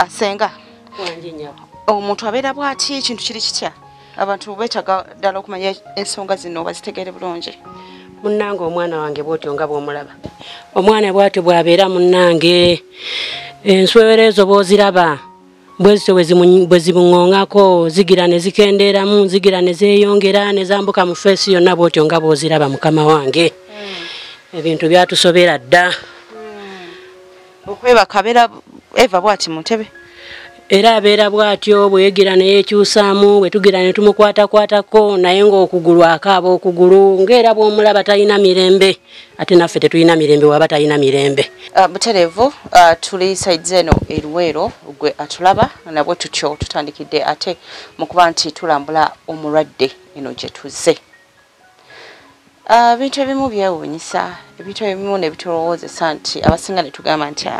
Senga, omuntu abeera bw'ati, ekintu kiri kitya? Abantu beetaaga ddala okumanya ensonga zino bazitegeere bulungi. Munnange, omwana wange bw'otyo nga bw'omulaba, omwana bw'atyo bw'abeera munnange. Enswera ezo bw'oziraba bwe zityo bwe zimuŋŋoŋako, zigira ne zikendeeramu, zigira ne zeeyongera ne zambuka mu feesi yonna bw'otyo nga bw'oziraba mukama wange. Ebintu byatusobera dda. Okwebaka abeera Eva bw'ati mu ntebe? Era abeera bw'atyo, bwe yeegira ne yeekyusaamu, bwe tugira ne tumukwatakwatako, naye ng'okugulu akaaba okugulu, ng'era bw'omulaba talina mirembe, ate naffe tetulina mirembe waba talina mirembe. Butereevu tuli sides eno e Luweero, gwe atulaba nabwe tutyo tutandikidde ate mu kuba nti tulambula omulwadde eno gye tuzze. Ebintu ebimu byewuunyisa, ebintu ebimu ne bitulowoozesa nti abasinga ne tugamba nti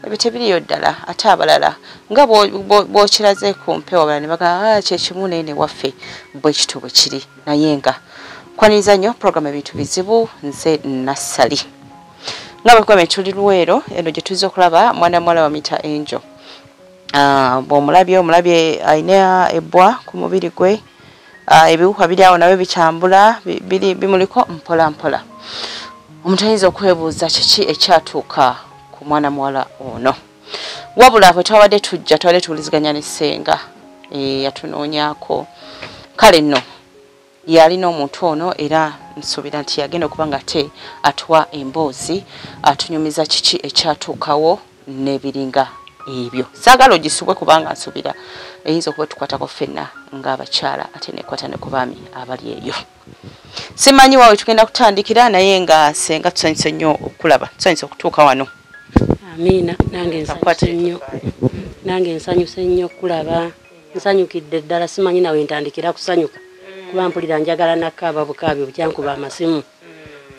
ebyo tebiriyo ddala, ate abalala nga bw'okiraze ku mpewo abalala ne bagamba kye kimu naye ne waffe bwe kityo bwe kiri. Naye nga kwaniriza nnyo program Ebintu Bizibu, nze Nassali. Nga bwe tugambye, tuli Luweero eno gye tuzze okulaba mwana muwala bamuyita Angel. Bw'omulabye, omulabye alina ebbwa ku mubiri gwe, ebiwuka biri awo nabyo bitambula, biri bimuliko mpola mpola. Omuntu ayinza okwebuuza kiki ekyatuuka ku mwana muwala ono. Wabula bwe twabadde tujja, twabadde tuwuliziganya ne ssenga, yatunoonyaako. Kale nno yalina omuntu ono, era nsuubira nti yagenda okuba nga ate atuwa emboozi, atunyumiza kiki ekyatuukawo n'ebiringa ebyo. Saagala ogisubwe kubanga nsuubira eyinza okuba tukwatako ffenna ng'abakyala, ate nekwata ne ku baami abali eyo. Simanyi waawe tugenda kutandikira, naye nga senga tusanyuse nnyo okulaba, tusanyuse okutuuka wano. Amiina, nange nsanyuse nnyo, nange nsanyuse nnyo okulaba, nsanyukidde ddala. Simanyi nawe ntandikira kusanyuka kuba mpulira njagala nakkaaba bukaabi bukyankuba amasimu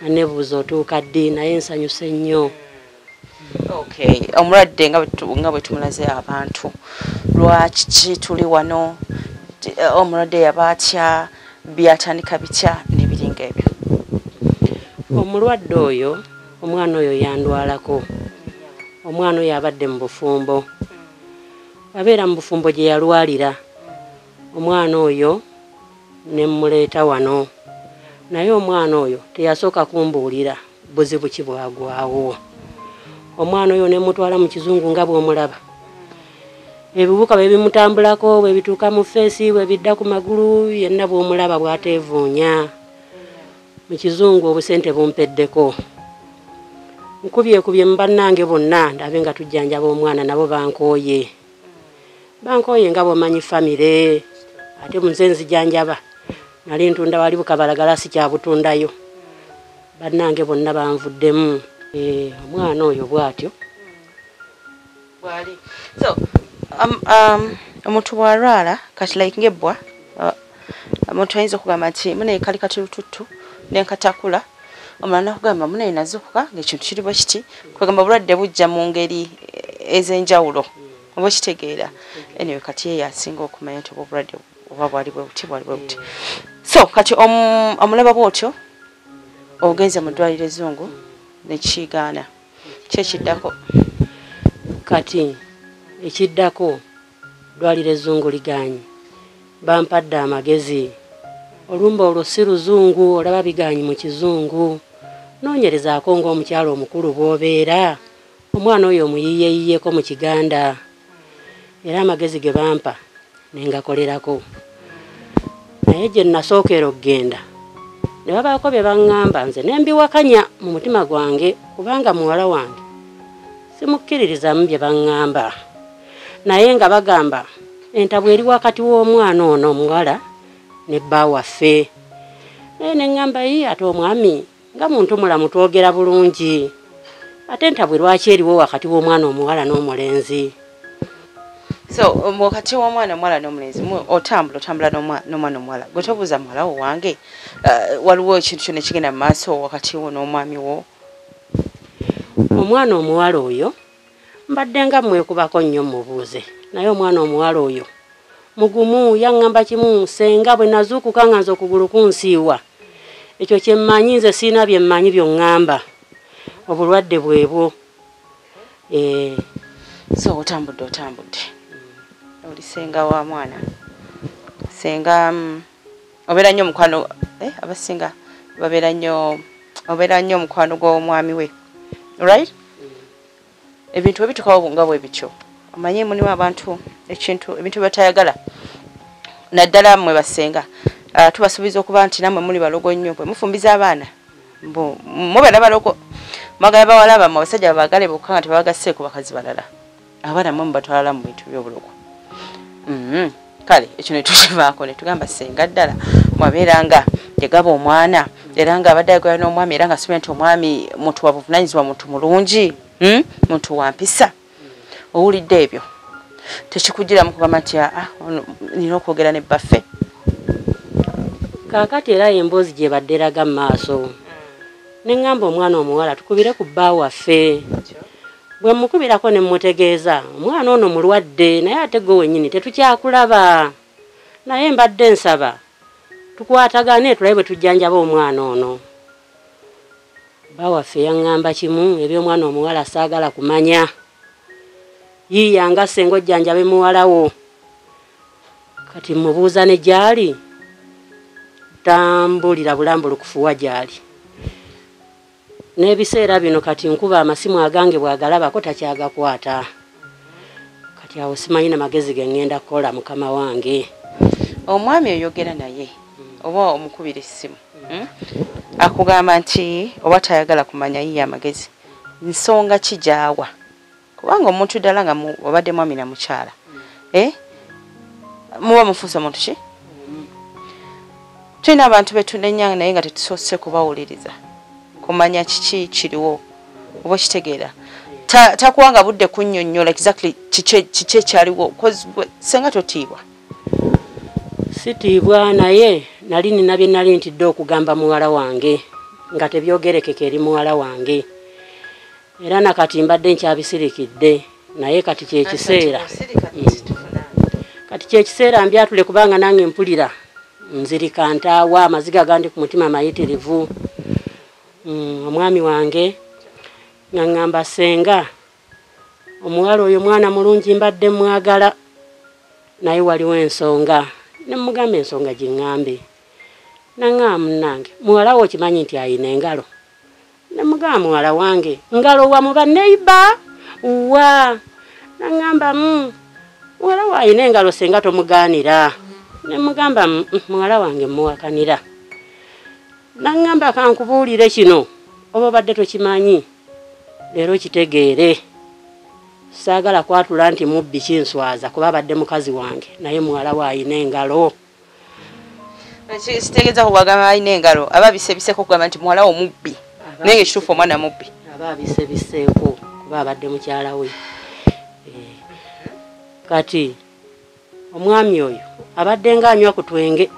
anebuuza otuuka ddi, naye nsanyuse nnyo. Okay, omulwadde nga bwe tumulaze abantu, lwaki tuli wano? Omulwadde yaba atya, byatandika bitya n'ebiringa ebyo? Omulwadde oyo, omwana oyo yandwalako. Omwana oyo abadde mu bufumbo, abeera mu bufumbo gye yalwalira. Omwana oyo ne mmuleeta wano, naye omwana oyo teyasooka kumbuulira buzibu ki bwagwawo. Omwana oyo ne mutwala mu kizungu nga bw'omulaba, ebiwuka bwe bimutambulako, bwe bituuka mu feesi, bwe bidda ku magulu, yenna bw'omulaba bw'ateevuunya. Mu kizungu obusente bumpeddeko, nkubyekubye mu bannange bonna ndabe nga tujjanjaba omwana, nabo bankooye, bankooye nga bw'omanyi famire. Ate nze nzijanjaba, nali ntunda wali Bukabalagala, sikyabutundayo, bannange bonna banvuddemu. Omwana oyo bw'atyo. Bwali so omuntu bw'alwala kati like ng'ebbwa, omuntu ayinza okugamba nti munaye kali kati lututtu nenkatakula, omulala nakugamba munaye nazuukuka ng'ekintu kiri bwe kiti. Kwegamba obulwadde bujja mu ngeri ez'enjawulo, oba okitegeera? Anyway, kati ye yasinga okumanya nti oba obulwadde oba bwali bwe buti, bwali bwe buti. So kati omulaba bw'otyo, ogenze mu ddwaliro ezzungu nekigaana, ki ekiddako? Kati ekiddako, ddwaliro ezzungu ligaanyi, bampadde amagezi, olumba olwo si luzungu, olaba bigaanyi mu kizungu, noonyerezaako ng'omukyalo omukulu bw'obeera, omwana oyo omuyiiyeyiyeeko mu Kiganda. Era amagezi ge bampa ne ngakolerako, naye gye nasookera okugenda ne babaako bye baŋŋamba, nze ne mbiwakanya mu mutima gwange, kubanga muwala wange simukkiririzaamu bye baŋŋamba. Naye nga bagamba entabwe eri wakati w'omwana ono omuwala ne bba waffe, naye ne ŋŋamba, yi, ate omwami nga muntu mulamu, twogera bulungi, ate entabwe lwaki eriwo wakati w'omwana omuwala n'omulenzi? So wakati w'omwana omuwala n'omulenzi, otambula n'omwana omuwala, gwe tobuuza muwala wo wange, waliwo ekintu kyonna ekigenda mu maaso wakati wo n'omwami wo? Omwana omuwala oyo mbadde nga mwekubako nnyo mubuuze, naye omwana omuwala oyo mugumu. Yaŋŋamba kimu, "Senga, bwe nazuukuka nga nze okugulu kunsiiwa, ekyo kye mmanyi, nze siina bye mmanyi byoŋŋamba, obulwadde bwebwo." So otambudde oli senga wa mwana, senga obeera nnyo mukwano, abasinga babeera nnyo, obeera nnyo mukwano gw'omwami we, right? Ebintu bwe bitukawo nga bwe bityo, omanye mulimu abantu ebintu batayagala, naddala mmwe basenga. Tubasuubiza okuba nti nammwe muli balogo nnyo, bwe mufumbiza abaana mubeera balogo, mwagala bawala bammwe abasajja babaagale bokka nga tebabagasseeko bakazi balala, abaana mmwe mubatwala mu bintu by'obulogo. Kale ekyo ne tukivaako ne tugamba senga ddala mwabeera nga yagaba omwana, era nga abadde ayagala n'omwami, era nga asuubira nti omwami muntu wa buvunaanyizibwa, muntu mulungi, muntu wa mpisa. Owulidde ebyo tekikugiramu kugamba nti nina okwogera ne bbaffe? Kaakati era emboozi gye badde eraga mu maaso, ne ŋŋamba omwana omuwala tukubire ku bba waffe. Bwe mmukubirako ne mmutegeeza omwana ono mulwadde, naye ate gwe wennyini tetukyakulaba, naye mbadde nsaba tukwatagane tulabe bwe tujjanjaba omwana ono. Bba waffe yaŋŋamba kimu, eby'omwana omuwala saagala kumanya, yiiya nga ssenga ojjanjabe muwala wo. Kati mmubuuza ne gy'ali, tambulira bulambulukufu wa gy'ali. N'ebiseera bino kati nkuba amasimu agange bw'agalabako takyagakwata. Kati awo simanyi na magezi ge ŋŋenda kukola mukama wange. Omwami oyogera naye oba omukubira essimu, akugamba nti oba tayagala kumanya yiye amagezi, nsonga ki gy'awa? Kubanga omuntu ddala nga obadde mwami na mukyala, muba mufuuse muntu ki? Tulina abantu betunenya naye nga tetusoose kubawuliriza kumanya kiki kiriwo, oba okitegeera. Takuwanga budde kunnyonnyola exactly kiki ekyaliwo, senga totiibwa. Sitiibwa, naye nali nina bye nali ntidde okugamba muwala wange nga tebyogerekeka eri muwala wange, era nakati mbadde nkyabisirikidde, naye kati kyekiseera, kati kyekiseera mbyatule, kubanga nange mpulira nzirika ntaawa, amaziga gandi ku mutima mayitirivu. Omwami wange nga ŋŋamba senga omuwala oyo mwana mulungi mbadde mwagala, naye waliwo ensonga. Ne mugamba ensonga giŋŋambe, naŋŋamba munnange muwala wo okimanyi nti ayina engalo? Ne mugamba muwala wange ngalo wa mu banneiba wa? Naŋŋamba muwala wo ayina engalo senga tomugaanira. Ne mugamba muwala wange muwakanira. Naŋŋamba kankubuulire kino, oba obadde tokimanyi leero kitegeere, saagala kwatula nti mubbi kinswaza kuba abadde mukazi wange, naye muwala we ayina engalo. Kitegeeza kubagamba ayina engalo, aba abisebiseeko okugamba nti muwala wo mubbi, naye ekituufu omwana mubbi. Aba abisebiseeko kuba abadde mukyala we. Kati omwami oyo abadde ng'anywa ku twenge,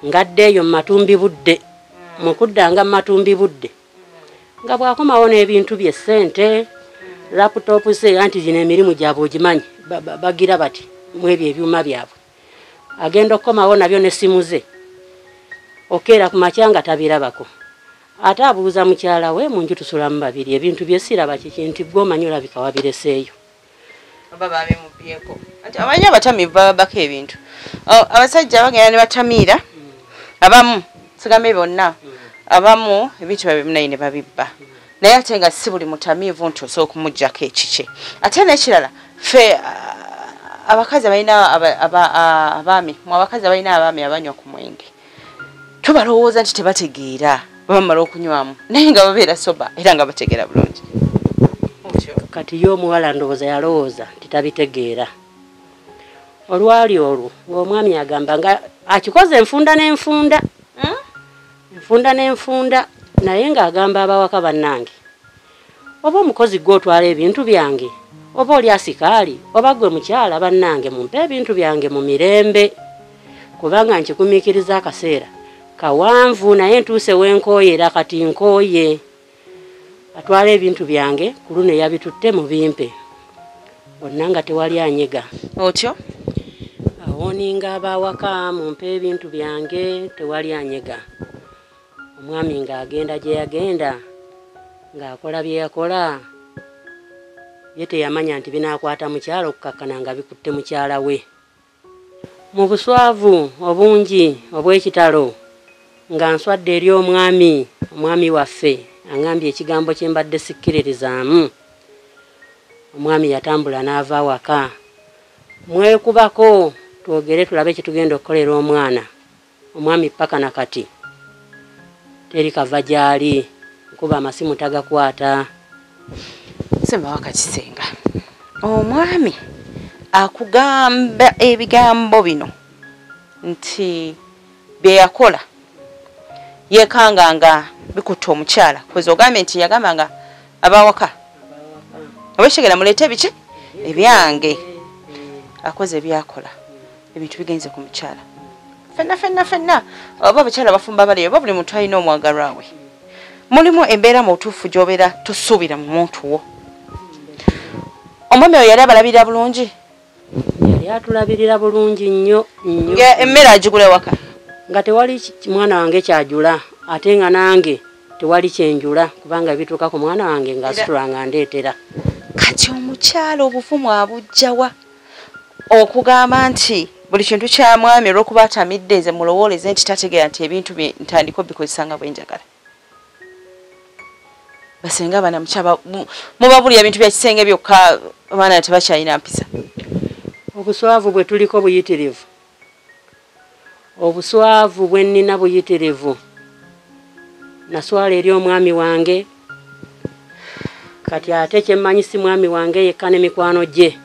ngadde eyo mu matumbi budde, mu kuddanga mu matumbi budde, nga bw'akomawo n'ebintu bye, ssente, laptop ze, anti gino emirimu gyabwe ogimanyi, bagira bati mu ebyo ebyuma byabwe, agenda okukomawo nabyo n'essimu ze, okeera ku makya nga tabirabako. Ate abuuza mukyala we, mu nju tusulamu babiri, ebintu bye siraba kiki, nti gwe omanyi olabika wabireseeyo. Oba babimubyeko. Amanyi abatamiivu bababako ebintu. Abasajja bagenda ne batamiira, abamu, sigambe bonna, abamu ebintu babimunaye ne babibba. Naye ate nga si buli mutamiivu nti osobola okumuggyako ekikye. Ate n'ekirala, ffe abakazi abalina abaami, mu abakazi abalina abaami abanywa ku mwenge, tubalowooza nti tebategeera, bamala okunywamu, naye nga babeera soba era nga bategeera bulungi. Kati ye omuwala ndowooza yalowooza nti tabitegeera. Olwali olwo ng'omwami agamba nga akikoze enfunda n'enfunda, enfunda n'enfunda, naye ng'agamba abawaka bannange, oba omukozi gwe otwala ebintu byange, oba oli asikaali, oba gwe mukyala, bannange mumpe ebintu byange mu mirembe, kubanga nkikumiikiriza akaseera kawanvu, naye ntuuse wenkooyera, kati nkooye. Atwala ebintu byange ku luno yabitutte mubimpe, bonna nga tewali anyega. Otyo? Awoninga abawaka mumpe ebintu byange, tewali anyega. Omwami ng'agenda gye yagenda, ng'akola bye yakola, Ye teyamanya nti binaakwata mukyala okukakkana nga bikutte mukyala we. Mu buswavu obungi obw'ekitalo nga nswadde eri omwami, omwami waffe aŋŋambye ekigambo kye mbadde sikkiririzaamu. Omwami yatambula n'ava awaka. Mwekubako twogere tulabe kye tugenda okukolera omwana. Omwami paka na kati teri kava gy'ali, nkuba amasimu tagakwata. Semba wakakisenga omwami akugamba ebigambo bino nti bye yakola yekanganga bikutta omukyala. Kwezi ogambye nti yagambanga abawaka abashegera muleete biki ebyange, akoze ebyakola ebintu bigenze ku mukyala. Fenna fenna fenna oba abakyala bafumba baliyo oba buli muntu alina omwagalwa we, mulimu embeera mu butuufu gy'obeera tosuubira mu muntu wo. Omwami oyo yali abalabirira bulungi? Yali atulabirira bulungi nnyo nnyo. Emmere agigula waka? Nga tewali mwana wange kyajula, ate nga nange tewali kyenjula, kubanga bituuka ku mwana wange ng'asitula nga ndeetera. Kati omukyala obuvumu abujjawa okugamba nti buli kintu kya mwami olw'okuba atamidde nze mulowooleze nti tategeera nti ebintu bye ntandika obikozesa nga bwe njagala. Basenga abaana mukyaba mubabulira ebintu bya kisenge byokka, abaana tebakyalina mpisa. Obuswavu bwe tuliko buyitirivu, obuswavu bwe nnina buyitirivu. Naswala eri omwami wange, kati ate kye mmanyi si mwami wange yekka ne mikwano gye,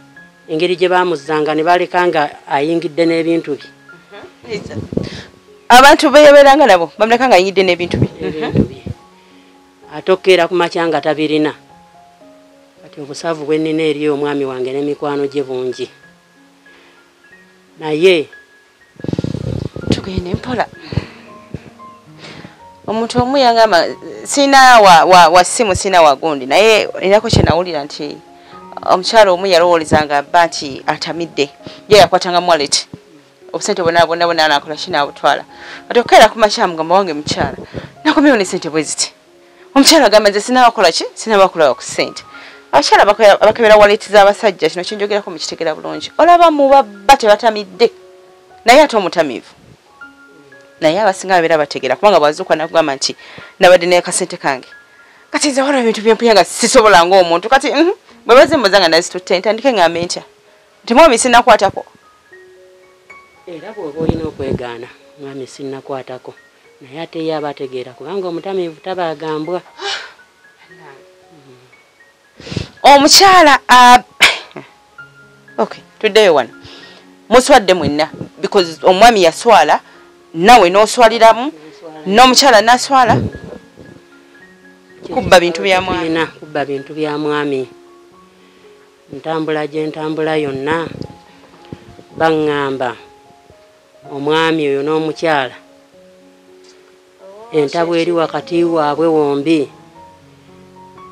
engeri gye baamuzzanga ne baleka nga ayingidde n'ebintu bye. Abantu be yabeeranga nabo bamuleka nga ayingidde n'ebintu bye. Ebintu bye. Ate okkeera ku makya nga tabirina. Kati obusavu bwe nnina eri omwami wange n'emikwano gye bungi. Naye tugende mpola. Omuntu omu yangamba sina wa simu sina wa gundi, naye ninako kye nawulira nti omukyala omu yalowoolezanga bba nti atamidde, ye yakwatanga wallet obusente bwonna bwonna bwonna n'akola ki n'abutwala. Kati okukeera ku makya mugamba wange mukyala nakomyewo ne ssente bwe ziti. Omukyala agamba nze sinabakola ki, sinabakola ku ssente. Abakyala abakebera wallet z'abasajja, kino kyenjogerako mukitegera bulungi. Olaba mubabba tebatamidde, naye ate omutamiivu. Naye abasinga babeera bategeera, kubanga bw'azuukuka n'akugamba nti nabadde n'akasente kange, kati nze waliwo ebintu byempuya nga sisobola ng'omuntu. Kati bwe bazimbuza nga nazitutte ntandike ngambe ntya nti mwami sinnakwatako. Era bw'oba olina okwegaana mwami sinnakwatako, naye ate ye aba ategeera kubanga omutamiivu taba agambwa. Omukyala okay, tuddeyo wano. Muswadde mwenna because omwami yaswala, nawe n'oswaliramu, n'omukyala n'aswala. Kubba bintu bya mwami. Kubba bintu bya mwami. Ntambula gye ntambula yonna baŋŋamba omwami oyo n'omukyala entabwe eri wakati waabwe wombi,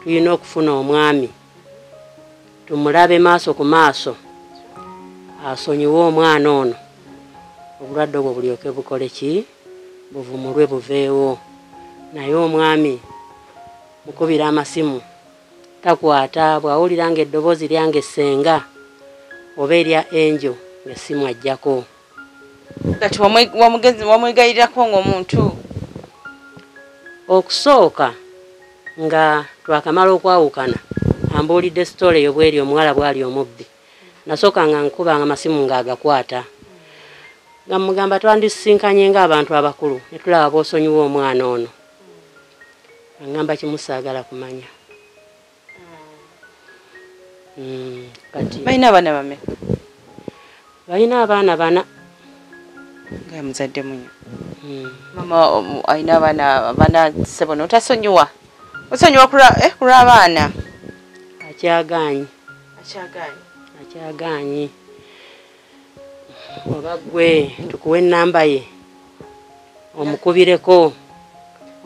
tulina okufuna omwami tumulabe maaso ku maaso asonyiwe omwana ono, obulwadde obwo bulyoke bukole ki, buvumulwe buveewo. Naye omwami mukubira amasimu takwata, bw'awulira ng'eddoboozi lyange ssenga oba erya Angel ng'essimu ajjako. Kati wamwegayirirako ng'omuntu? Okusooka nga twakamala okwawukana ambuulidde sitole eyo bweri omuwala bw'ali omubbi. Nasooka nga nkubanga amasimu ng'agakwata, nga mugamba twandisisinkanye ng'abantu abakulu ne tulaba bw'osonyiwa omwana ono. Angamba kimu saagala kumanya. Kati balina abaana bameka? Balina abaana bana. Nga muzadde munyo. Mama alina abaana ssebo n'otasonyiwa. Osonyiwa kulwa abaana? Akyagaanyi. Akyagaanyi. Akyagaanyi. Oba ggwe tukuwe ennamba ye omukubireko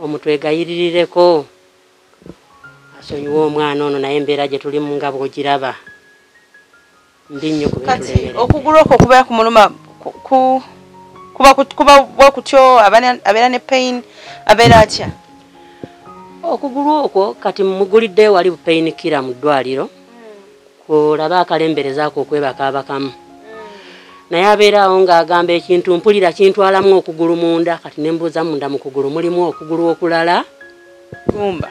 omutwegayiririreko asonyiwe omwana ono, naye embeera gye tulimu nga bw'ogiraba mbi nnyo ku Kati byetulemerera. okugulu okwo kubeera kumuluma kuba bwe kutyo, abeera ne pain, abeera atya? Okugulu okwo kati muguliddeyo wali bu pain killer mu ddwaliro. Olaba akalemberezaako okwebaka abakamu. Naye abeera awo ng'agamba ekintu mpulira kintwalamu okugulu munda, kati ne mbuuza munda mu kugulu mulimu okugulu okulala. Gumba.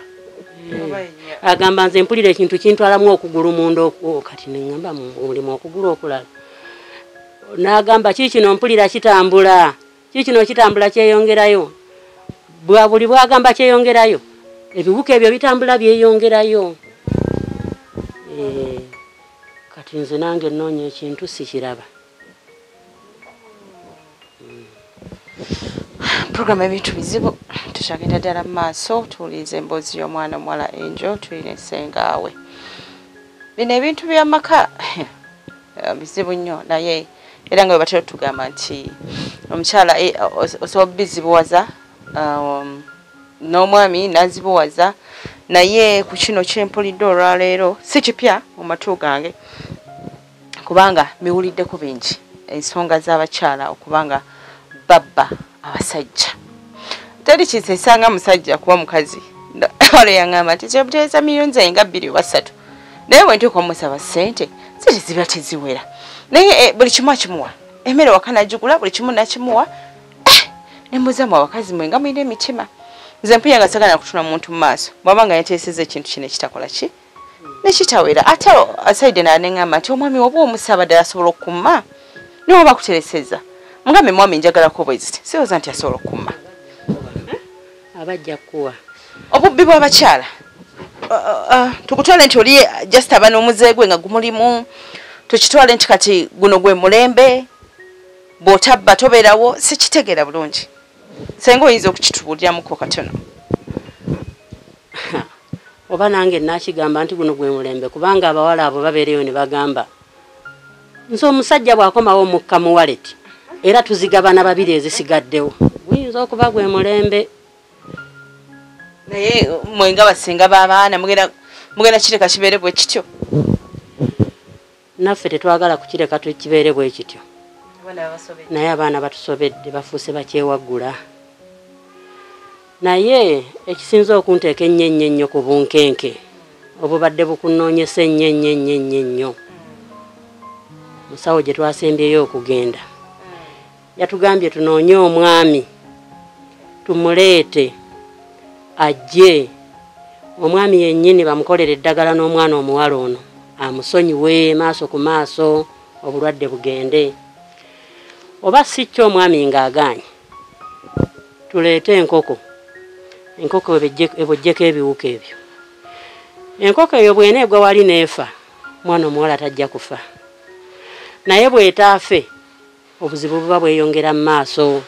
Agamba nze mpulira ekintu kintwalamu okugulu munda, kati ne ŋŋamba mulimu okugulu okulala. N'agamba kikino mpulira kitambula, kikino kitambula kyeyongerayo. Buli bw'agamba kyeyongerayo, ebiwuka ebyo bitambula byeyongerayo. Kati nze nange nnoonya ekintu sikiraba. Program ebintu bizibu, tukyagenda ddala mu maaso, tuwuliriza emboozi y'omwana omuwala Angel, tulina essengaawe. Bino ebintu by'amaka bizibu nnyo, naye era nga bwe batera tugamba nti omukyala osobola bizibuwaza n'omwami n'azibuwaza, naye ku kino kyempulidde olwaleero si kipya mu matu gange, kubanga miwuliddeko bingi ensonga z'abakyala okubanga babba abasajja. Teri kisesanga musajja kuba mukazi. Wale yangamba nti kyebuteesa miliyoni zange nga 2 oba 3, naye bwe ntuuka omusaba ssente ssente ziba teziwera, naye buli kimu akimuwa, emmere waka nagigula, buli kimu nakimuwa. Ne mbuuza abakazi mwe nga mulina emitima. Nze mpuya nga sagala kutuna muntu mu maaso bw'aba nga yeteesezza ekintu kino ekitakola ki nekitawera. Ate asaidde naneŋŋamba nti omwami oba omusaba ddala asobola okukumma, niwe oba akuteresezza mugambe mwami njagalako bwe ziti, sirowooza nti asobola okukumma. Abajja kuwa obubbi bw'abakyala tukutwale nti oli just aba n'omuze gwe nga gumulimu, tukitwale nti kati guno gwe mulembe, bw'otabba tobeerawo, sikitegeera bulungi. Senga oyinza okukitubuuliramuko katono? Oba nange nakigamba nti guno gwe mulembe, kubanga abawala abo babeereyo ne bagamba nze omusajja bw'akomawo mukka mu wallet era tuzigabana babiri ezisigaddewo, guyinza okuba gwe mulembe. Naye mwe nga basinga b'abaana mugenda kireka kibeere bwe kityo? Naffe tetwagala kukireka kibeere bwe kityo, naye abaana batusobedde, bafuuse bakyewaggula. Naye ekisinza okunteeka ennyo ennyo ennyo ku bunkenke obubadde bukunoonyesa ennyo ennyo ennyo ennyo ennyo, musawo gye twasembyeyo okugenda yatugambye tunoonye omwami tumuleete ajje, omwami yennyini bamukolere eddagala n'omwana omuwala ono amusonyiwe maaso ku maaso obulwadde bugende. Oba si kyo omwami ng'agaanye, tuleete enkoko, enkoko ebojjeko ebiwuka ebyo. Enkoko eyo bw'eneegwa wali n'efa, omwana omuwala tajja kufa. Naye bw'etaafe, obuzibu buba bweyongera mu maaso.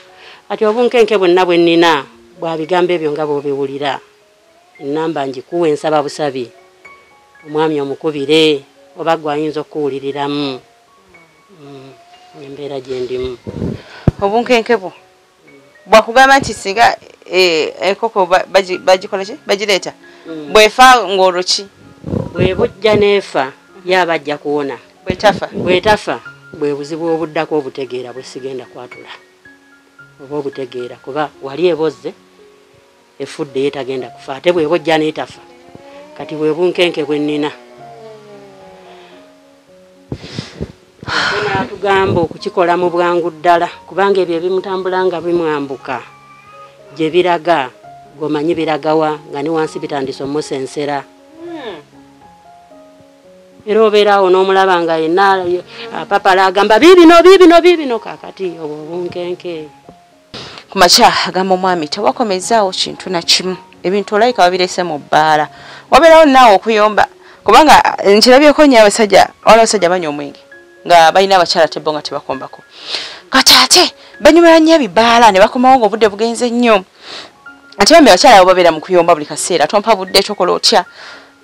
Kati obunkenke bwonna bwe nnina bwa bigambo ebyo nga bw'obiwulira, ennamba ngikuwe nsaba busabi, omwami omukubire oba gwe ayinza okukuwuliriramu embeera gye ndimu. Obunkenke bwo bwakugamba nti singa enkoko bagikola ki, bagireeta bwefa ng'olwo ki? Bwe bujja n'efa ye aba ajja kuwona, bwetafa bwetafa bwe buzibu obuddako obutegeera bwe sigenda kwatula oba obutegeera, kuba wali ebozze efudde ye tagenda kufa, ate bwebojja n'etafa. Kati bwe bunkenke bwe nnina. N'atugamba okukikola mu bwangu ddala, kubanga ebyo ebimutambula nga bimwambuka gye biraga, gwomanyi biragawa nga ne wansi bitandise omusensera. Era obeera awo n'omulaba nga yenna apapala agamba biibino biibino biibino. Kaakati obwo obunkenke. Ku makya agamba omwami tewakomezaawo kintu na kimu, ebintu olabika babirese mu bbaala, wabeerawo naawe okuyomba, kubanga nkirabyeko nnyo abasajja, waliwo abasajja banywa omwenge nga balina abakyala tebbo nga tebakombako, kati ate banyumira nnyo ebibaala ne bakomawo ng'obudde bugenze nnyo. Ate bambi abakyala abo babeera mu kuyomba buli kaseera, tompa budde, tokola otya.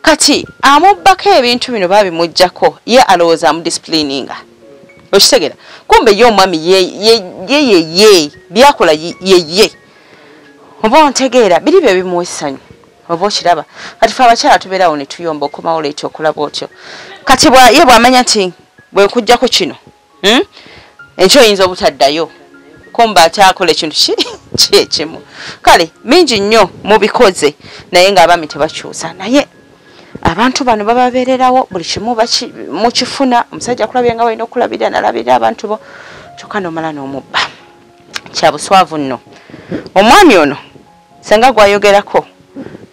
Kati amubbako ebintu bino babimuggyako, ye alowooza amudisipulininga, okitegeera? Kumbe ye omwami ye ye ye byakola ye ye, oba ontegeera, biri bye bimuwa essanyu, oba okiraba. Kati fe abakyala tubeerawo ne tuyomba, okomawo leeti okulaba otyo. Kati ye bw'amanya nti bwe nkuggyako kino enkyo oyinza obutaddayo, kumbe ate akola ekintu kyekimu. Kale mingi nnyo mubikoze, naye ng'abaami tebakyusa. Naye Abantu bano bababeererawo buli kimu mukifuna, omusajja akulabye nga walina okulabirira nalabirira abantu bo, kyokka n'omala n'omubba. Kya buswavu nno. Omwami ono senga gwayogerako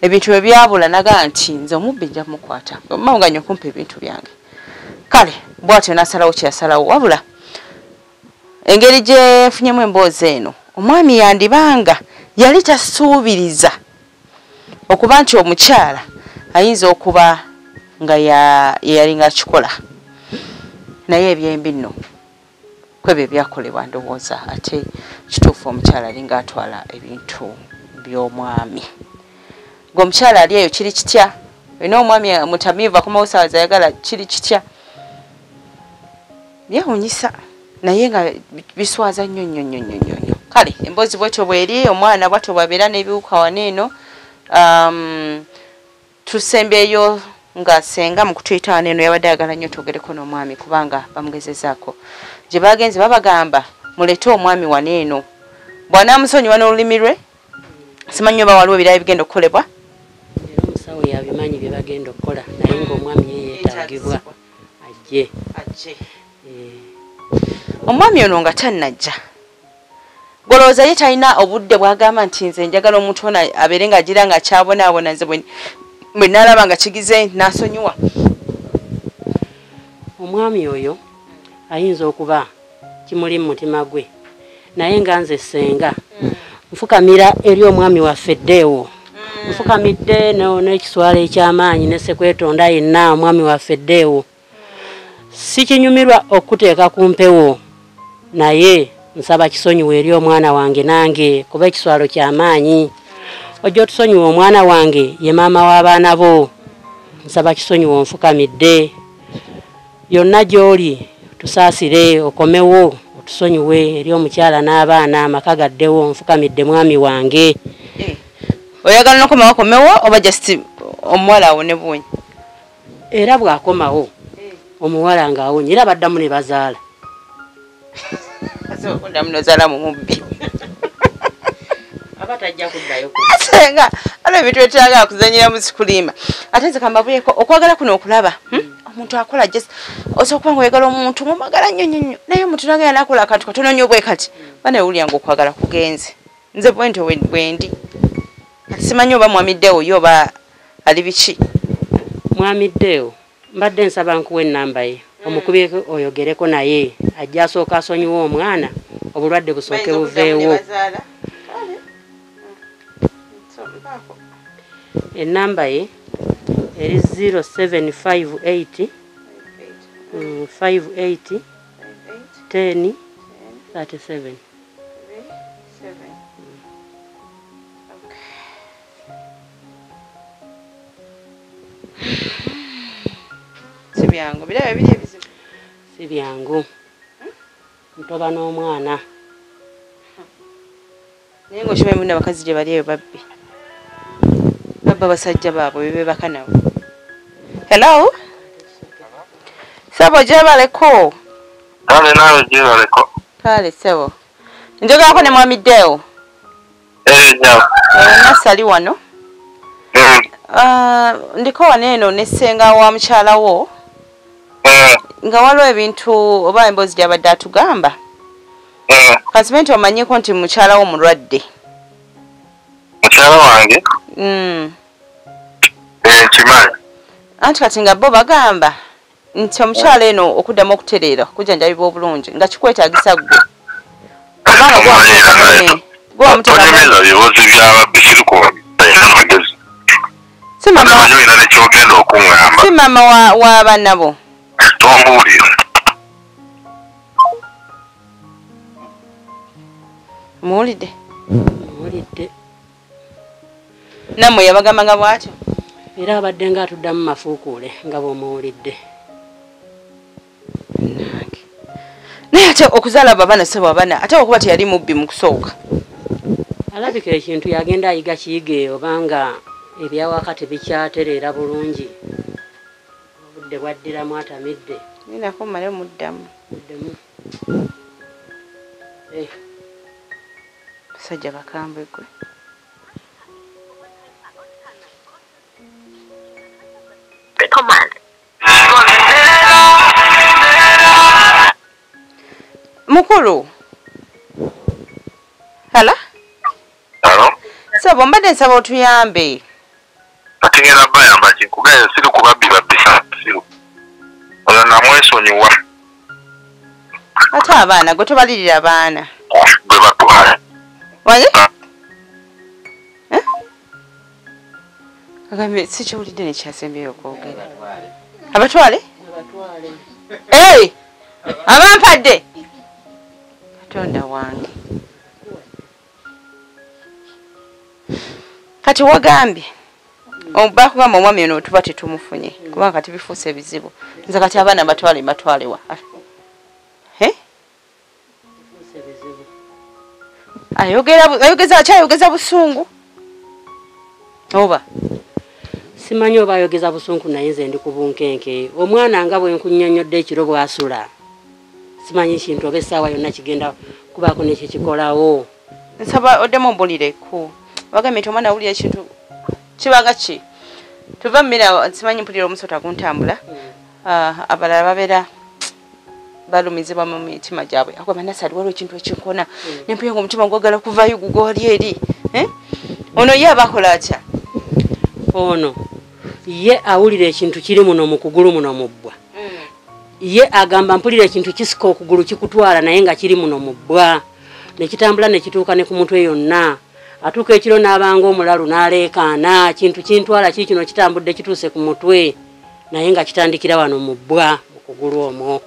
ebintu bwe byabula naga nti nze omubbi nja mukwata, mawunganya okumpa ebintu byange. Kale bw'atyo n'asalawo kye yasalawo. Wabula engeri gye nfunyemu emboozi eno, omwami yandibanga yali tasuubiriza okuba nti omukyala ayinza okuba nga yeyalinga akikola, naye ebyembi nno kwebyo ebyakolebwa ndowooza ate kituufu omukyala alinga atwala ebintu by'omwami. Ng'omukyala ali eyo kiri kitya? Olina omwami mutamiivu akomawo ssaawa z'ayagala, kiri kitya? Byewuunyisa naye nga biswaza nnyo nnyo nnyo nnyo nnyo. Kale emboozi bwetyo bw'eri, omwana bwatyo bw'abeera n'ebiwuka wano eno. Tusembyeyo nga senga mu kutuyita wano eno yabadde ayagala nnyo twogereko n'omwami kubanga bamugezezaako. Gye bagenze babagamba muleete omwami wano eno, bw'anaamusonyiwa n'olulimi lwe, simanyi oba waliwo ebirala ebigenda okukolebwa. Era omusawo yabimanyi bye bagenda okukola, naye ng'omwami ye yeetaagibwa ajje. Omwami ono nga tannajja, golowooza ye talina obudde bw'agamba nti nze njagala omuntu ono abeere ng'agira nga akyabonaabona, nze bwe naalaba nga kigize n'asonyiwa. Omwami oyo ayinza okuba kimuli mu mutima gwe, naye nga nze ssenga nfukamira eri omwami waffe Ddeewo, nfukamidde n'ekiswalo eky'amaanyi ne ssekwetonda yenna omwami waffe Ddeewo. Sikinyumirwa okuteeka ku mpewo, naye nsaba kisonyiwe eri omwana wange nange, kuba ekiswalo ky'amaanyi. Ojja otusonyiwa omwana wange, ye maama w'abaana bo. Nsaba kisonyiwe, onfukamidde. Yonna gy'oli tusaasire, okomewo otusonyiwe eri omukyala n'abaana, amaka gaddewo. Nfukamidde mwami wange. Oyagala n'okomawo akomewo oba just omuwala awone buwonyi? Era bw'akomawo omuwala ng'awonye, era baddamu ne bazaala. Oddamu n'ozaala mu mubbi. Aba tajja kuddayo. Senga waliwo ebintu byetwagala kuzannyira mu sikulimba. Ate nze kambabuulireko, okwagala kuno okulaba, omuntu akola just osobola okuba ng'oyagala omuntu ng'omwagala nnyo nnyo nnyo, naye omuntu n'agenda n'akola akantu katono nnyo bwe kati, bana owulira ng'okwagala kugenze. Nze bwe ntyo bwe ndi. Kati simanyi oba mwami Ddeewo ye oba ali biki. Mwami Ddeewo mbadde nsaba nkuwa ennamba ye, omukubireko oyogereko naye, ajja asooka asonyiwe omwana, obulwadde busooke buveewo. Ennamba ye eri 0758 58 10 37. Si byangu, biraba biri ebizibu. Si byangu, ntoba n'omwana. Naye ng'okimanyi munno abakazi gye bali eyo babbi, babba basajja baabwe bebeebaka nabo. Hello ssebo, gyebaleko. Kale naawe gyebaleko. Kale ssebo, njogerako ne mwami Deo? Eh, nyawo. Nasali wano. Ndiko wano eno ne ssenga wa mukyala wo, nga waliwo ebintu oba emboozi gy'abadde atugamba. Kansibe nti omanyiko nti mukyala wo mulwadde. Mukyala wange? Eh, kimanyi. Anti kati nga bo bagamba nti omukyala eno okuddamu okutereera, okujjanjabibwa obulungi, nga kikwetaagisa ggwe, kubanga gwe wamuteekamu. Tonyumiriza bibuzi by'ababbi, sirikubalina amagezi. Si mama Manyi olina nekyogenda okuŋŋamba. Si maama wa bo. Tombuulira. Muwulidde? Muwulidde. Nammwe yabagamba nga bw'atyo? Era abadde nga atuddamu mafuukuule nga bw'omuwulidde. Nange naye ate okuzaala abo abaana, sebo abaana, ate okuba teyali mubbi mu kusooka. Alabika ekintu yagenda ayiga kiyige, obanga ebyawaka tebikyatereera bulungi, obudde bwaddiramu atamidde. Ninako mmale muddamu. Muddemu. Eh, Basajja bakambwe gwe. Mukulu. Hello? Hello? Sebo mbadde nsaba otuyambe. Kati ngenda bayamba ki? Nkugambye siri ku babbi babbisa siru. Oyo namwesonyiwa. Ate abaana gwe tobalirira abaana. Gwe batwale. Wale? Agambye sikiwulidde nekyasembyeyo okwogera. Abatwale? Hey! Abampadde! Katonda wange. Kati wagambye bakugamba omwami ono tuba tetumufunye kubanga kati bifuuse ebizibu. Nze kati abaana batwale mbatwale wa? Ayogeza akyayogeza busungu oba? Simanyi oba ayogeza busungu naye nze ndi ku bunkenke. Omwana nga bwe nkunnyonnyodde ekiro bw'asula. Simanyi kintu oba essaawa yonna kigenda kubaako n'ekyo kikolawo. Nsaba oddemu ombulireko. Wagambye nti omwana awulira ekintu kibanga ki? Tuva mu mmere simanyi mpulira omusota guntambula. Abalala babeera balumizibwa mu mitima gyabwe. Agamba Nasali waliwo ekintu ekinkona. Ne mpulira ng'omutima gwagala kuvaayo gugwa wali eri. Ono ye aba akola atya? Ono ye awulira ekintu kiri muno mu kugulu muno mu bbwa. Ye agamba mpulira ekintu kisika okugulu kikutwala naye nga kiri muno mu bbwa. Ne kitambula ne kituuka ne ku mutwe yonna. Atuuka ekiro n'abanga omulalu n'aleekaana kintu kintwala kiri kino kitambudde kituuse ku mutwe naye nga kitandikira wano mu bbwa mu kugulu omwo.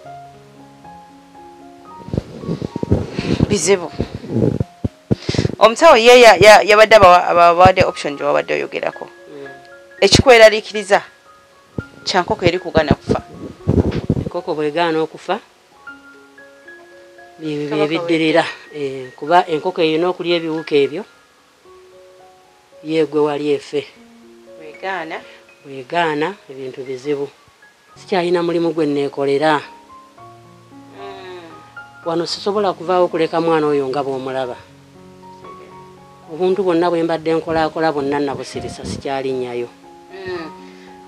Bizibu. Omusawo ye yabadde abawadde option gye wabadde oyogerako. Ekikweraliikiriza kya nkoko eri kugaana kufa. Enkoko bw'egaana okufa bye biddirira kuba enkoko erina okulya ebiwuka ebyo yegwe wali efe. Bw'egaana? Bw'egaana ebintu bizibu. Sikyalina mulimu gwe nneekolera. Wano sisobola kuvaawo kuleka mwana oyo nga bw'omulaba. Obuntu bwonna bwe mbadde nkolaakola bwonna nabusirisa sikyalinyayo.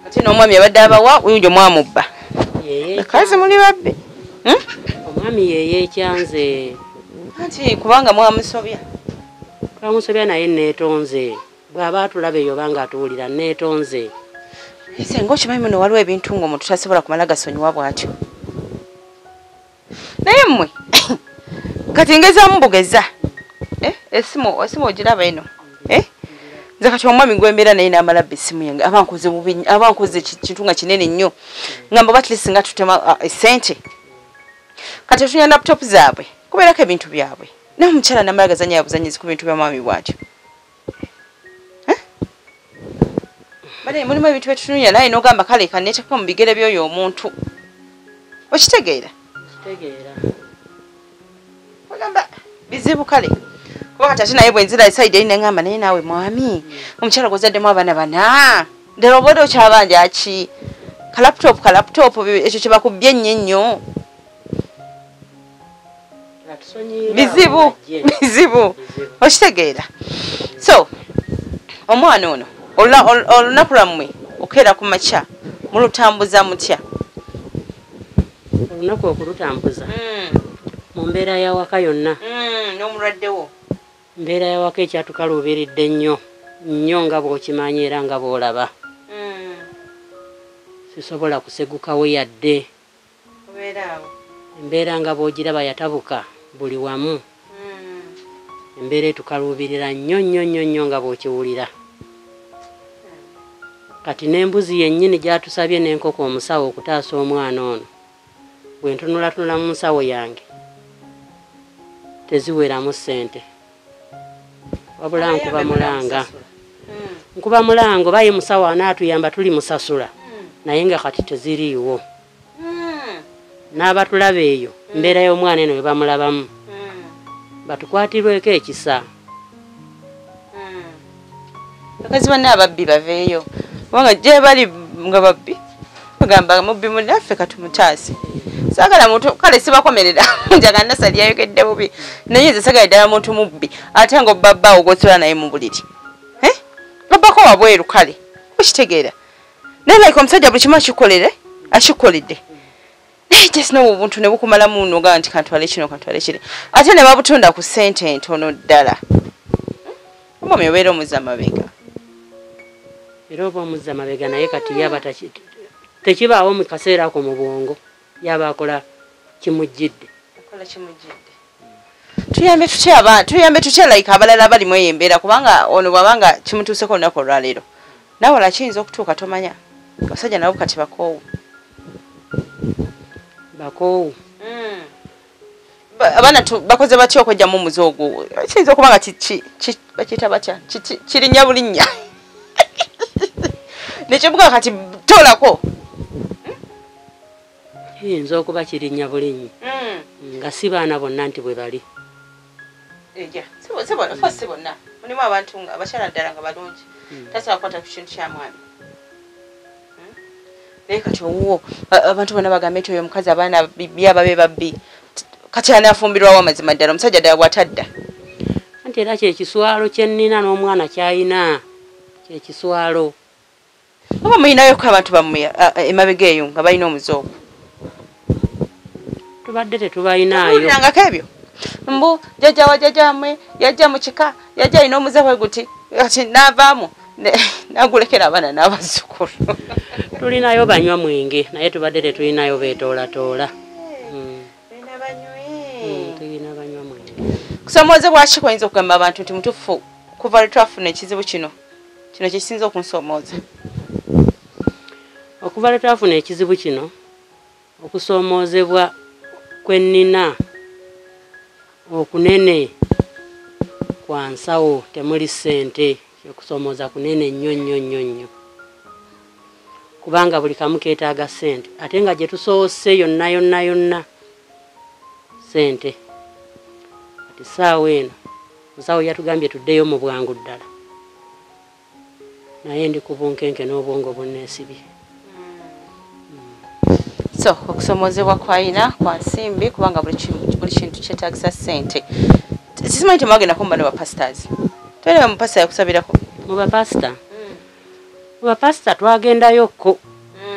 Ate n'omwami abadde abawa oyo mwamubba. Bakazi muli babbi. Omwami ye yeekyanze. Anti kubanga mwamusobya. Twamusobya naye neetonze. Bw'aba atulaba eyo obanga atuwulira neetonze. Ese ng'okimanyi muno waliwo ebintu ng'omuntu tasobola kumala gasonyiwa bw'atyo. Naye mmwe kati ngezaamu bugeza. Esimu ogiraba eno. Nze kati omwami gwe mbeera naye n'amala abba essimu yange aba nkoze bubi, aba nkoze kintu nga kinene nnyo. Ngamba oba at least nga tutema essente. Kati otunya laptop zaabwe kubeerako ebintu byabwe. Naye omukyala n'amala gazannya buzannyizi ku bintu bya mwami bw'atyo. Bale mulimu ebintu bye tutunuulira naye n'ogamba kale kanneeteekeko mu bigere by'oyo omuntu. Okitegeera? Kitegeera. Ogamba bizibu kale. Kuba kati ate naye bwe nzira esayidi eri ne ŋŋamba naye naawe mwami omukyala gw'ozaddemu abaana bana ddala obadde okyabanja ki? Ka laptop ekyo kye bakubbye ennyo ennyo. Bizibu bizibu. Okitegeera? So omwana ono olunaku lwammwe okeera ku makya mulutambuza mutya? Olunaku okulutambuza mu mbeera y'awaka yonna. N'omulwaddewo. Mbeera y'awaka ekyatukaluubiridde nnyo nnyo nga bw'okimanyi era nga bw'olaba. Sisobola kusegukawo yadde. Embeera nga bw'ogiraba yatabuka buli wamu. Embeera etukaluubirira nnyo nnyo nnyo nnyo nga bw'okiwulira. Kati n'embuzi yennyini gy'atusabye n'enkoko omusawo okutaasa omwana ono. Bwe ntunulatunula mu nsawo yange teziweramu ssente. Wabula nkuba mulanga. Nkuba mulanga oba ye musawo anaatuyamba tuli musasula. Naye nga kati teziriiwo. N'abatulaba eyo mbeera y'omwana eno bwe bamulabamu. Batukwatirweko ekisa. Bakazi banne ababbi baveeyo. Kubanga gye bali nga babbi bagamba mubbi munnaffe katumutaase. Saagala muntu kale sibakomerera njagala Nasali yayogedde bubi naye nze saagala ddala muntu mubbi ate nga obba bbaawo gw'osula naye mu buliri. Obbako wabweru kale okitegeera. Naye like omusajja buli kimu akikoledde. Naye just no obuntu ne bukumalamu noga nti kantwale kino kantwale kiri, ate ne babutunda ku ssente entono ddala. Omwami obeera omuzza mabega. Era oba omuzza mabega, naye kati yaba tekibaawo mu kaseera ako mu bwongo, yaba akola kimujjidde. Akola kimujjidde. Tuyambe tutya abantu, tuyambe tutya like abalala abali mu eyo embeera, kubanga ono bw'abanga kimutuuseko olunaku olwaleero, nawe kiyinza okutuuka tomanya. Abasajja nabo kati bakoowu. Bakoowu. Abaana bakoze batya okwejjamu omuze ogwo? Kiyinza okuba nga bakiyita batya, kirinnya bulinnya nekibuga kati toolako. Kiyinza okuba kirinnya bulinnya nga si baana bonna nti bwe bali. Si bonna, mulimu abantu nga abakyala ddala nga balungi, tasobola kukwata ku kintu kya mwami. Naye kati owuwo abantu bonna bagambe nti oyo omukazi abaana byababe babbi, kati anaafumbirwawo amazima ddala omusajja ddala bw'atadda. Anti era kyekiswalo kye nnina n'omwana ky'alina, kyekiswalo. Oba muyinayoko abantu bammwe emabega eyo nga balina omuze ogwo? Tubadde tetubayinaayo. Owulirangako ebyo? Mbu jjajja wa jjajja wammwe yajja mu kika, yajja alina omuze bwe guti, kati n'avaamu n'agulekera abaana n'abazzukulu. Tulinayo banywa mwenge, naye tubadde tetulinayo beetoolatola. Tulina banywa mwenge. Kusomoozebwa ki kw'oyinza okugamba abantu nti mutuufu kuva lwe twafuna ekizibu kino, kino kye kisinza okunsoomooza? Okuva lwe twafuna ekizibu kino, okusoomoozebwa kwe nnina okunene kwa nsawo temuli ssente. Okusomooza kunene nnyo nnyo nnyo nnyo, kubanga buli kamu keetaaga ssente, ate nga gye tusoose yonna yonna yonna ssente. Kati ssaawa eno musawo yatugambye tuddeyo mu bwangu ddala, naye ndi ku bunkenke n'obwongo bunneesibye. So okusomoozebwa kwalina kwa nsimbi, kubanga buli kintu kyetaagisa ssente. Simanyi temwagendako mu bano bapastors? Tolaba mupasita yakusabirako? Mu bapasita? Mu bapasita twagendayokko,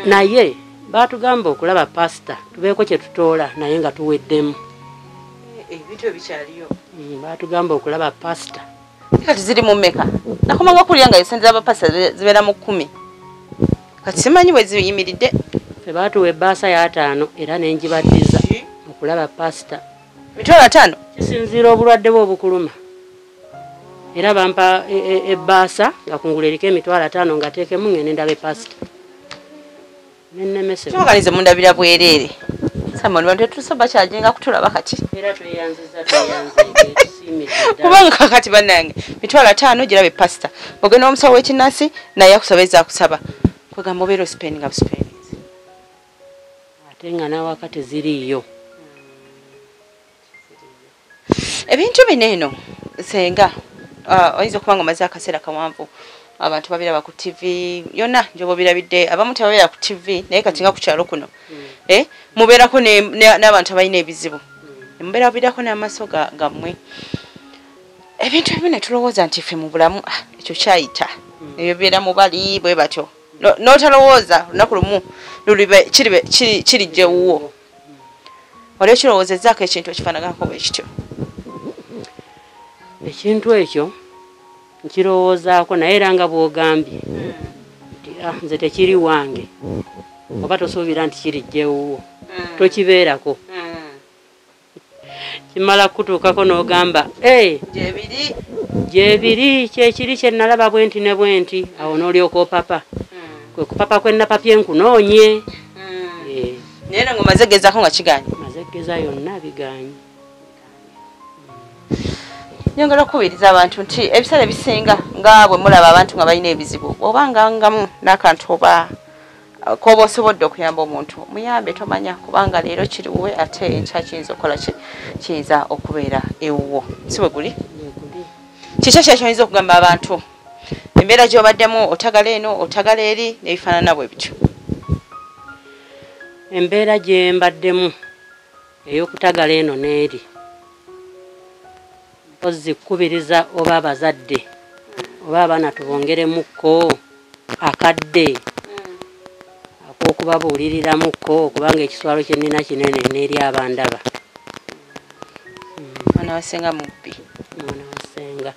naye baatugamba okulaba pasita tubeeko kye tutoola, naye nga tuweddemu. Ebintu ebikyaliyo. Baatugamba okulaba pasita. Kati ziri mu mmeka? Nakomanga okulya nga essente z'abapasita zibeera mu 10. Kati simanyi bwe ziyimiridde. Ffe baatuwa ebbaasa ya 5 era ne njibaddiza okulaba pasita. 500,000? Kisinziira obulwadde bwe obukuluma. Era bampa ebbaasa nga kungulu eriko 500,000 nga teekemu ngende ndabe pasita. Nennemesebwa. Tubaganize mundabira bwereere. Samoni bantu tetusobola kyajinga kutulaba kati. Era tweyanziza tweyanziza tusiimidde ddala. Kubanga kati bannange 500,000 girabe pasita. Ogenda omusawo w'ekinnansi naye akusaba ezaakusaba. Kwegamba obeera osipendinga busipendinzi. Ate nga n'awaka teziriiyo. Ebintu bino eno senga oyinza okuba nga omaze akaseera kawanvu abantu babiraba ku TV yonna gyoba obirabidde, abamu tebabeera ku TV naye kati nga ku kyalo kuno mubeerako n'abantu abalina ebizibu, mubeerabirako n'amaaso gammwe. Ebintu ebimu ne tulowooza nti ffe mu bulamu ekyo kyayita, ebyo bibeera mu bali bwe batyo, n'otalowooza olunaku lumu kirijja ewuwo. Wali okirowoozezzaako ekintu ekifaanaganako bwe kityo? Ekintu ekyo nkirowoozaako, naye era nga bw'ogambye nti nze tekiri wange, oba tosuubira nti kirijja ewuwo, tokibeerako. Kimala kutuukako n'ogamba gyebiri gyebiri, kyekiri kye nalaba bwe nti ne bwe nti, awo n'olyoka opapa. Kwe kupapa kwe napapye nkunoonye. Naye era ng'omaze gezaako nga kigaanye? Maze geza yonna bigaanye. Nyongera okukubiriza abantu nti ebiseera ebisinga nga bwe mulaba abantu nga balina ebizibu, oba nga ngamu n'akantu oba koba osobodde okuyamba omuntu, muyambe, tomanya kubanga leero kiri wuwe ate enkya kiyinza okukola ki, kiyinza okubeera ewuwo. Si bwe guli? Kiki ekyo kyoyinza okugamba abantu? Embeera gy'obaddemu otagala eno otagala eri n'ebifaanana bwe bityo. Embeera gye mbaddemu ey'okutagala eno n'eri, mpozzi kkubiriza oba abazadde oba abaana tubongeremukko akadde okubabuuliriramukko, kubanga ekiswalo kye nnina kinene n'eri abandaba. Mwana wa ssenga mubbi. Mwana wa ssenga.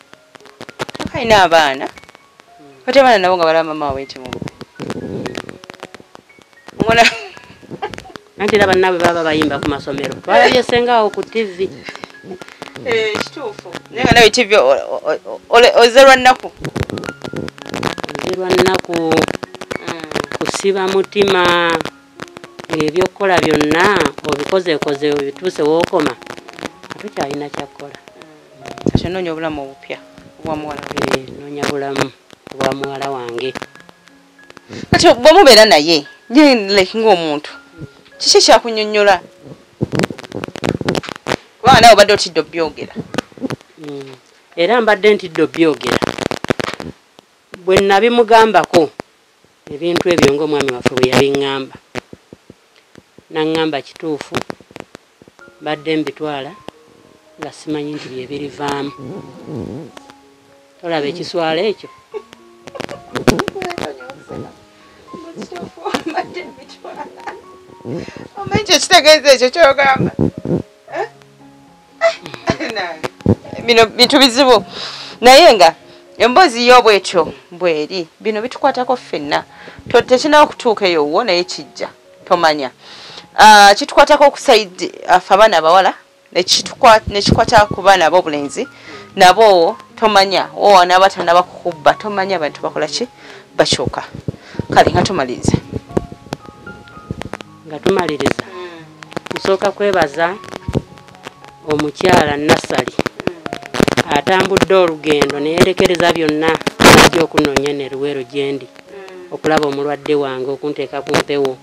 Alina abaana. Kati abaana nabo nga balaba mama waabwe nti mubbi. Omwana anti era bannaabwe baba bayimba ku masomero. Twalabye ssenga awo ku TV. Kituufu. Naye nga nawe TV ozze lwa nnaku. Nze lwa nnaku. Kusiba mutima ng'ebyokukola byonna obikozeekoze obituuse w'okoma, tokyalina kyakukola. Kati onoonya obulamu obupya obwa muwala we. Nnoonya bulamu obwa muwala wange. Kati bwe mubeera naye ye like ng'omuntu, kiki ekyakunnyonnyola? Kubanga naawe obadde otidde obyogera. Era mbadde ntidde obyogera. Bwe nabimugambako ebintu ebyo ng'omwami waffe bwe yabiŋŋamba, n'aŋŋamba kituufu, mbadde mbitwala nga simanyi nti bye birivaamu. Tolaba ekiswalo ekyo? Omanyi kyekitegeeza ekyo ky'ogamba? Bino bintu bizibu, naye nga emboozi yo bwetyo bweri, bino bitukwatako ffenna. Tekinaba kutuuka eyo wo, naye kijja, tomanya. Kitukwatako ku side ffe abaana abawala, nekikwata ku baana ab'obulenzi nabo, tomanya owanaba tanaba kukubba, tomanya abantu bakola ki, bakyuka. Kale nga tumaliriza. Nga tumaliriza, nsooka kwebaza omukyala Nassali atambudde olugendo neyerekereza byonna ajja okunoonya ne Luweero gye ndi okulaba omulwadde wange okunteeka ku mpewo.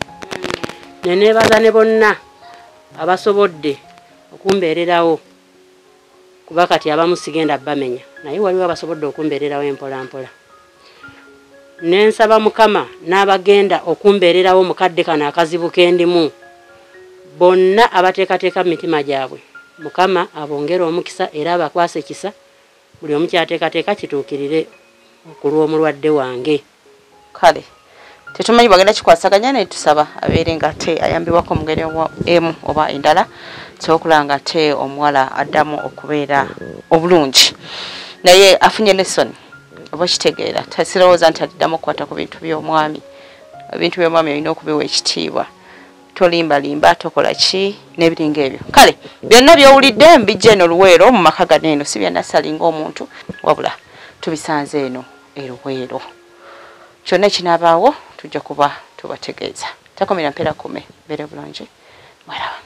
Ne neebaza ne bonna abasobodde okumbeererawo, kuba kati abamu sigenda bamenya, naye waliwo abasobodde okumbeererawo empola mpola. Ne nsaba Mukama n'abagenda okumbeererawo mu kadde kano akazibu ke ndimu, bonna abateekateeka mu mitima gyabwe, Mukama abongere omukisa era abakwase ekisa, buli omu kyateekateeka kituukirire ku lw'omulwadde wange. Kale tetumanyi bagenda kikwasaganya, naye tusaba abeere nga ate ayambibwako mu ngeri emu oba endala, tusobole okulaba nga ate omuwala addamu okubeera obulungi. Naye afunye lesson, oba kitegeera, tasirowooza nti addamu okukwata ku bintu by'omwami. Ebintu by'omwami olina okubiwa ekitiibwa, tolimbalimba, tokola ki n'ebiringa ebyo. Kale byonna by'owulidde mbijja eno Luweero mu maka gano eno, si bya Nassali ng'omuntu, wabula tubisanze eno e Luweero. Kyonna ekinaabaawo tujja kuba tubategeeza. Takomera mpeera kume, mbeere bulungi, mweraba.